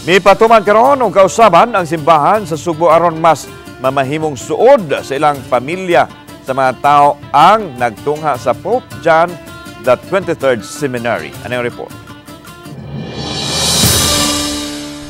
Mipatuman karon og kausaban ang simbahan sa Sugbo aron mas mamahimong suod sa ilang pamilya sa mga tao ang nagtungha sa Pope John the 23rd Seminary. Ano yung report?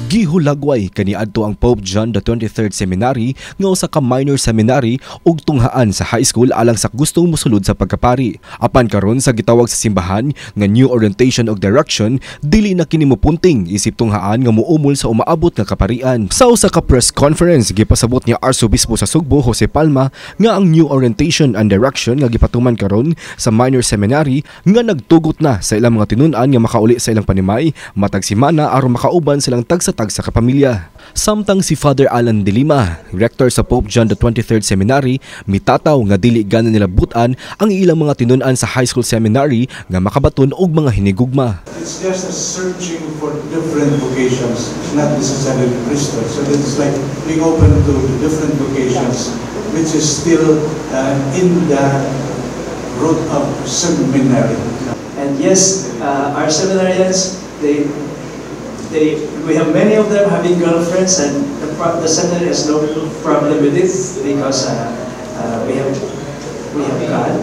Gihulagway kaniadto ang Pope John the 23rd Seminary nga usa ka minor seminary ug tunghaan sa high school alang sa gustong mosulod sa pagkapari. Apan karon sa gitawag sa simbahan nga new orientation ug direction, dili na kini mopunting isip tunghaan nga muumol sa umaabot nga kaparian. Sa usa ka press conference, gipasabot ni Arsobispo sa Sugbo Jose Palma nga ang new orientation and direction nga gipatuman karon sa minor seminary nga nagtugot na sa ilang mga tinun-an nga makauli sa ilang panimay matag semana aron makauban silang tagsa-tagsa ka pamilya. Samtang si Father Alan de Lima, rector sa Pope John the 23rd Seminary, mitataw nga dili gana nila butan ang ilang mga tinun-an sa high school seminary nga makabaton og mga hinigugma. It's just a searching for different vocations, not necessarily priesthood. So it's like being open to different vocations, which is still in the route of seminary. And yes, our seminarians, we have many of them having girlfriends, and the seminary has no problem with it because we have God.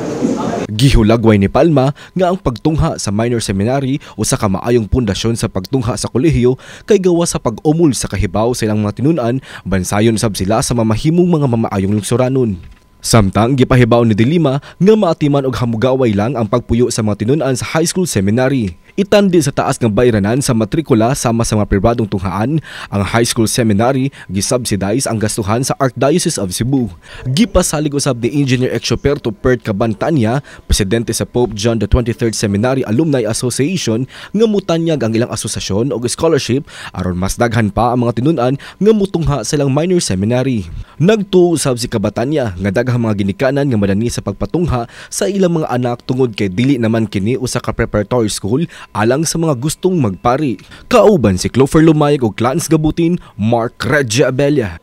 Gihulagway ni Palma nga ang pagtungha sa minor seminary usa ka maayong pundasyon sa pagtungha sa kolehiyo kay gawa sa pag-umol sa kahibaw sa ilang mga tinun-an, bansayon sab sila sa mamahimong mga mamaayong lungsuranon. Samtang gipahibaw ni Dilima nga maatiman og hamugaway lang ang pagpuyo sa mga tinun-an sa high school seminary. Itandi sa taas nga bayranan sa matrikula sama sa mga pribadong tunghaan, ang high school seminary gisubsidize ang gastuhan sa Archdiocese of Cebu. Gipasalig usab ni Engineer Exoperto Pert Cabantanya, presidente sa Pope John the 23rd Seminary Alumni Association, nga mutanyag ang ilang asosasyon og scholarship aron mas daghan pa ang mga tinun-an nga mutungha sa ilang minor seminary. Nagtuo usab si Cabatanya nga daghang mga ginikanan nga madani sa pagpatungha sa ilang mga anak tungod kay dili naman kini usa ka preparatory school alang sa mga gustong magpari. Kauban si Clover Lumayag og Clans Gabutin, Mark Regia Abella.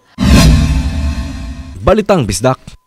Balitang Bisdak.